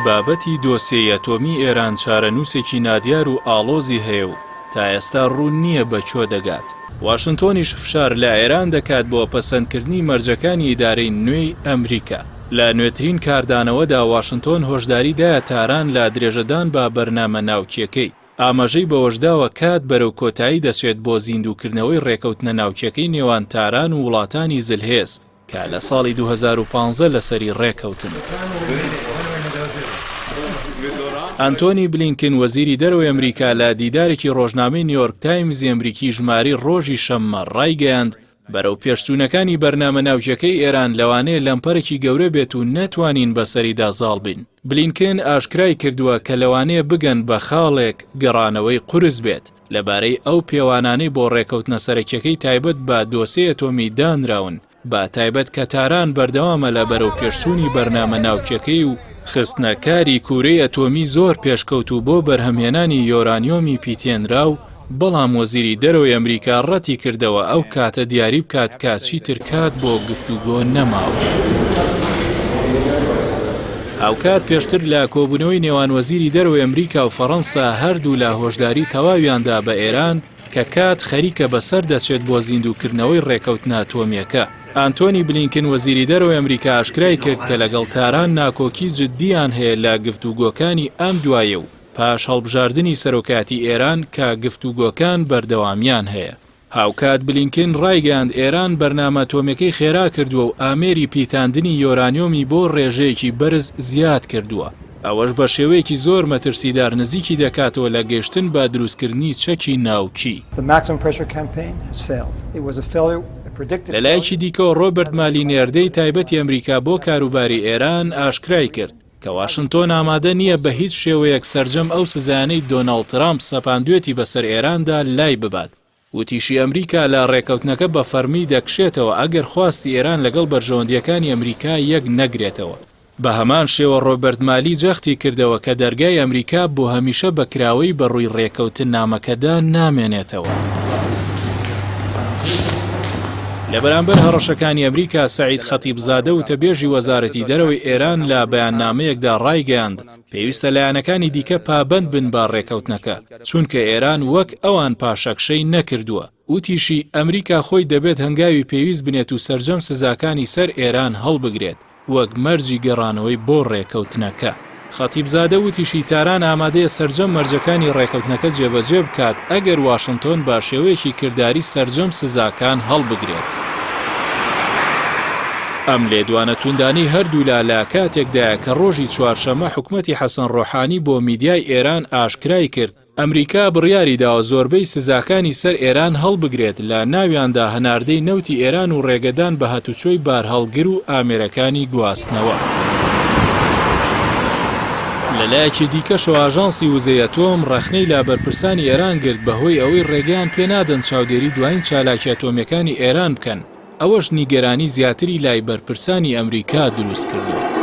بابەتی دۆسیەی ئەتۆمی ئێران چارەنووسێکی نادیار و ئاڵۆزی هەیە و تا ئێستا ڕوون نییە بە کوێ دەگات. واشنتۆنیش فشار لە ئێران دەکات بۆ پەسەندکردنی مەرجەکانی ئیدارەی نوێی ئەمریکا. لە نوێترین کاردانەوەدا واشنتۆن هۆشداری دایە تاران لە درێژەدان بە بەرنامە ناوکییەکەی. ئاماژەی بەوەشداوە کات بەرەو کۆتایی دەچێت بۆ زیندووکردنەوەی ڕێکەوتنە ناوکییەکەی نێوان تاران و وڵاتانی زلهێز کە لە ساڵی 2015 لەسەری ڕێکەوتن. ئەنتۆنی بلینکن وەزیری دەرەوەی ئەمریکا لە دیدارێکی ڕۆژنامەی نیویۆرک تایمزی ئەمریکی ژمارەی ڕۆژی شەممە ڕایگەیاند، بەرەو پێشچوونەکانی بەرنامە ناوکیەکەی ئێران لەوانەیە لەمپەرێکی گەورە بێت و نەتوانین بەسەریدا زاڵ بین. بلینکن ئاشکرای کردووە کە لەوانەیە بگەن بە خاڵێک گەڕانەوەی قورس بێت لەبارەی ئەو پێوانانەی بۆ ڕێکەوتنە سەرەکیەکەی تایبەت بە دۆسێی ئەتۆمی دانراون، بە تایبەت کە تاران بەردەوامە لە بەرەوپێشچوونی بەرنامە ناوکیەکەی و خستنە کاری کوورەی ئەتۆمی زۆر پێشکەوتوو بۆ بەرهەمهێنانی یۆرانیۆمی پیتێنراو، بەڵام وەزیری دەرەوەی ئەمریکا ڕەتی کردەوە ئەو کاتە دیاری بکات کە چیتر کات بۆ گفتوگۆ نەماوە. هاوکات پێشتر لە کۆبوونەوەی نێوان وەزیری دەرەوەی ئەمریکا و فەڕەنسا هەردوولا هۆشداری تەواویان دا بە ئێران کە کات خەریکە بەسەر دەچێت بۆ زیندووکردنەوەی ڕێکەوتنە ئەتۆمییەکە. ئانتۆنی بلینکن وەزیری دەرەوەی ئەمریکا ئاشکرای کرد کە لەگەڵ تاران ناکۆکی جددییان هەیە لە گفتوگۆکانی ئەم دوایە و پاش هەڵبژاردنی سەرۆکایەتی ئێران کە گفتوگۆکان بەردەوامیان هەیە. هاوکات بلینکن ڕایگەیاند ئێران بەرنامە ئەتۆمیەکەی خێرا کردووە و ئامێری پیتاندنی یۆرانیۆمی بۆ ڕێژەیەکی بەرز زیاد کردووە، ئەوەش بە شێوەیەکی زۆر مەترسیدار نزیکی دەکاتەوە لە گەشتن بە دروستکردنی چەکی ناوکی. لەلایەکی دیکەوە ڕۆبەرت مالی نێردەی تایبەتی ئەمریکا بۆ کاروباری ئێران ئاشکرای کرد، کە واشنتۆن ئامادە نییە بە هیچ شێوەیەک سەرجەم ئەو سزایانەی دۆناڵد ترامپ سەپاندوێتی بەسەر ئێراندا لای ببات. وتیشی ئەمریکا لە ڕێکەوتنەکە بە فەڕمی دەکشێتەوە ئەگەر خواستی ئێران لەگەڵ بەرژەوەندییەکانی ئەمریکا یەک نەگرێتەوە. بە هەمان شێوە ڕۆبەرت مالی جەختی کردەوە کە دەرگای ئەمریکا بۆ هەمیشە بە کراوەیی بە ڕووی ڕێکەوتننامەکەدا نامێنێتەوە. لە بەرامبەر هەڕەشەکانی ئەمریکا، سەعید خەتیبزادە وتەبێژی وەزارەتی دەرەوەی ئێران لە بەیاننامەیەکدا ڕایگەیاند، پێویستە لایەنەکانی دیکە پابەند بن بە ڕێکەوتنەکە، چونکە ئێران وەک ئەوان پاشەکشەی نەکردووە. وتیشی، ئەمریکا خۆی دەبێت هەنگاوی پێویست بنێت و سەرجەم سزاکانی سەر ئێران هەڵبگرێت. وەک مەرجی گەڕانەوەی بۆ ڕێکەوتنەکە. خەتیبزادە وتیشی، تاران ئامادەیە سەرجەم مەرجەکانی ڕێکەوتنەکە جێبەجێ بکات ئەگەر واشنتۆن بە شێوەیەکی کرداری سەرجەم سزاکان هەڵبگرێت. ئەم لێدوانە توندانەی هەردوولا لە کاتێکدایە کە ڕۆژی چوارشەممە حکومەتی حەسەن ڕۆحانی بۆ میدیای ئێران ئاشکرای کرد، ئەمریکا بڕیاریداوە زۆربەی سزاکانی سەر ئێران هەڵبگرێت، لە ناویاندا هەناردەی نەوتی ئێران و ڕێگەدان بە هاتوچۆی بارهەڵگر و ئامێرەکانی گواستنەوە. لەلایەکی دیکەشەوە ئاژانسی وزەی ئەتۆم ڕەخنەی لە بەرپرسانی ئێران گرت بەهۆی ئەوەی ڕێگەیان پێنادەن چاودێری دوایین چالاکیە ئەتۆمییەکانی ئێران بکەن، ئەوەش نیگەرانی زیاتری لای بەرپرسانی ئەمریکا دروستکردووە.